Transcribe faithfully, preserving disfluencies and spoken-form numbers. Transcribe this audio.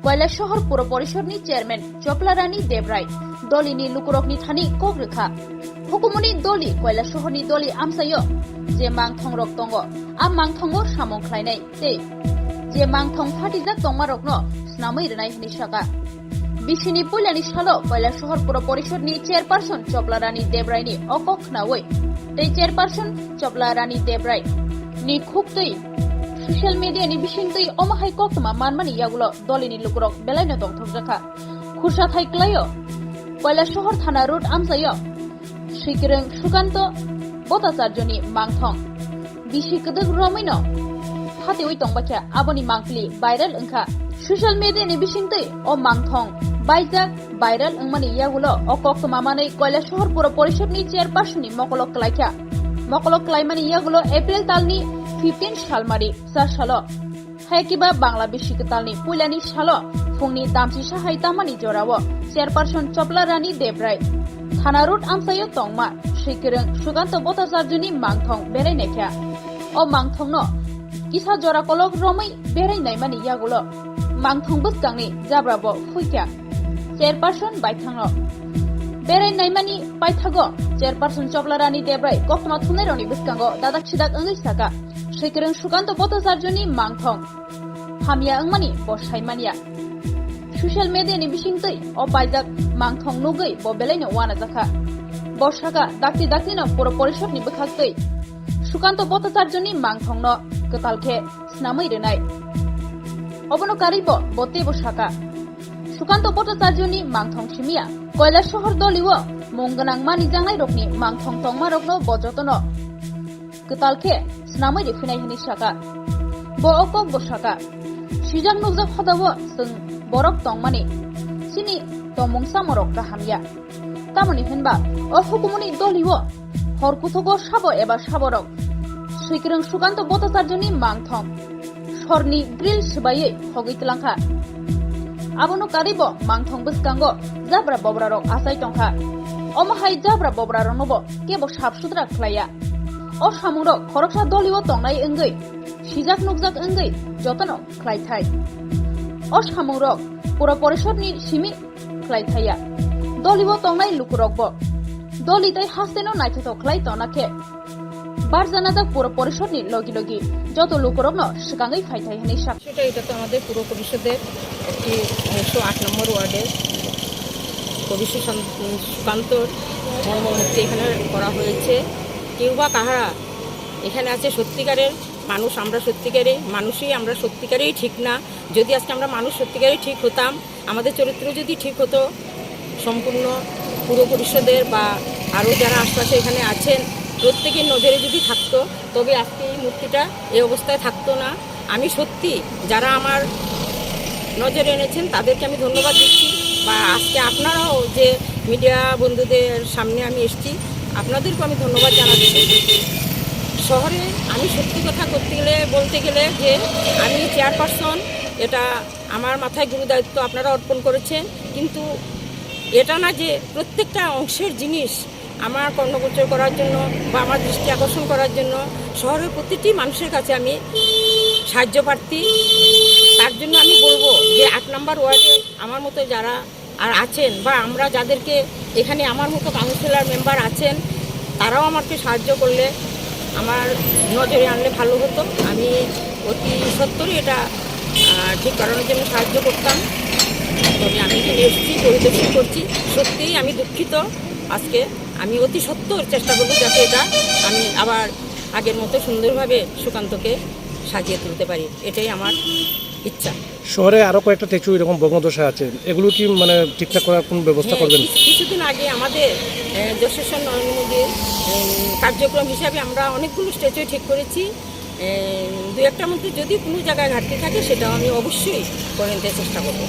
Koilasohor Puro Porishod ni chairman Chopla Rani Debrai doli ni lukurok ni thani kok rwkha. Hukumu ni doli Koilasohor ni doli amchaio je mangthong rok tongo, a mangthongo samung khlainai tei je mangthong phatijak tongmarokno snamwi rwnai hwnwi saka. Bisini puilani salo Koilasohor Puro Porishod ni chairperson Chopla Rani Debrai ni o kok khnaui tei chairperson Chopla Rani Debrai ni khuktwi social media ni bisingtwi omo hai koktwma manmani yagulo doli ni lukurok belaino tongthokjakha. Khursa thai kwlaio Koilasohor thana road amchaio Swikwrwng Sukanto Bhattacharya ni mangthong bisi kwdwk romwino phatiwi tongbaikha, aboni mangpili viral wngkha. Social media ni bisingtwi o mangthong baijak viral wngmani yagulo o koktwma manwi Koilasohor Puro Porishod ni chairperson ni mokolok klaikha. Mokolok klaimani yagulo April talni fifteen salmari sa salo. Hai kiba Bangla bisi kwtalni puilani salo phungni damchisa hai tamani jorao chairperson Chopla Rani Debrai thana road amchaio tongma Swikwrwng Sukanto Bhattacharya ni mangthong berai naikha. O mangthongno kisa jora kolok romwi berai naimani yagulo mangthong bwskangni jabra bo phuikha chairperson baithangno. Berai naimani paithago chairperson Chopla Rani Debrai koktwma thumnairokni bwskango dadak sidak wngwi saka, Swikwrwng Sukanto Bhattacharya ni mangthong hamya wngmani bo saimanya. Social media ni bisingtwi o paijak mangthong nugwi bo belaino uanajakha. Bo saka, dakti dakti no Puro Porishod ni bwkhaktwi Sukanto Bhattacharya ni mangthong no kwtal khe snamwi rwnai. Obono karwi bo, bo teibo saka, Sukanto Bhattacharya ni mangthong simiya Koilasohor doli o mung gwnang manijaknai rokni mangthong tongmarokno bo jotono kwtal khe snamwi riphinai hwnwi saka. Bo o kok bo saka, sijak nukjak hodao chwng borok tongmani chini tongmung chamorok kaham ya. Tamoni hwnba o hukumuni doli o hor kuthugo sabo eba saborok Swikwrwng Sukanto Bhattacharya ni mangthong sorni grill swbaiwi hogwi tlangkha. Abono karwi bo mangthong bwskango jabra bobrarok achai tongkha. Omo hai jabra bobrarokno bo kebo sap sutra khlaiya. O samungrok khoroksa doli o tongnai wngwi sijak nukjak wngwi jotono khlaithai. O samungrok Puro Porishod ni simi khlai thaya. Doli o tongnai lukurok bo doli tei haste no naithothok khlai tona khe barjanajak Puro Porishod ni logi logi joto lukurok no swkangwi phai thai hwnwi sak. সেটা, এটা তো আমাদের পুর পরিষদের একটি একশো আট নম্বর ওয়ার্ডের কবি সুশান্ত, সুকান্তর মর্মমূর্তি এখানে করা হয়েছে। কেউ বা কাহারা এখানে আছে সত্যিকারের মানুষ, আমরা সত্যিকারের মানুষই, আমরা সত্যিকারেই ঠিক না। যদি আজকে আমরা মানুষ সত্যিকারেই ঠিক হতাম, আমাদের চরিত্র যদি ঠিক হতো, সম্পূর্ণ পুর পরিষদের বা আরও যারা আশপাশে এখানে আছেন, প্রত্যেকের নজরে যদি থাকতো, তবে আজকে এই মূর্তিটা এই অবস্থায় থাকতো না। আমি সত্যি যারা আমার নজরে এনেছেন, তাদেরকে আমি ধন্যবাদ দিচ্ছি। বা আজকে আপনারাও যে মিডিয়া বন্ধুদের সামনে আমি এসেছি, আপনাদেরকেও আমি ধন্যবাদ জানাচ্ছি। শহরে আমি সত্যি কথা করতে গেলে, বলতে গেলে যে আমি চেয়ারপারসন, এটা আমার মাথায় গুরু দায়িত্ব আপনারা অর্পণ করেছেন, কিন্তু এটা না যে প্রত্যেকটা অংশের জিনিস আমার কর্ণগোচর করার জন্য বা আমার দৃষ্টি আকর্ষণ করার জন্য শহরের প্রতিটি মানুষের কাছে আমি সাহায্য প্রার্থী। তার জন্য আমি বলবো যে আট নম্বর ওয়ার্ডে আমার মতো যারা আর আছেন বা আমরা যাদেরকে এখানে আমার মতো কাউন্সিলর মেম্বার আছেন, তারাও আমাকে সাহায্য করলে, আমার নজরে আনলে ভালো হতো। আমি অতি সত্বরই এটা, আহ, ঠিক করানোর জন্য সাহায্য করতাম। তবে আমি এখানে এসেছি, পরিদর্শন করছি, সত্যিই আমি দুঃখিত। আজকে আমি অতি সত্বর চেষ্টা করবো যাতে এটা আমি আবার আগের মতো সুন্দরভাবে সুকান্তকে সাজিয়ে তুলতে পারি, এটাই আমার ইচ্ছা। শহরে আরো কয়েকটা স্ট্যাচু এরকম ভগ্নদশা আছে, এগুলো কি মানে ঠিকঠাক করার কোনো ব্যবস্থা হ্যাঁ, করবেন? কিছু-, কিছুদিন আগে আমাদের, এ, যশস্বর নরেন্দ্র মোদীর, এম, কার্যক্রম হিসাবে আমরা অনেকগুলো স্ট্যাচু ঠিক করেছি। এ, দু একটার মধ্যে যদি কোনো জায়গায় ঘাটতি থাকে, সেটাও আমি অবশ্যই করে নিতে চেষ্টা করব।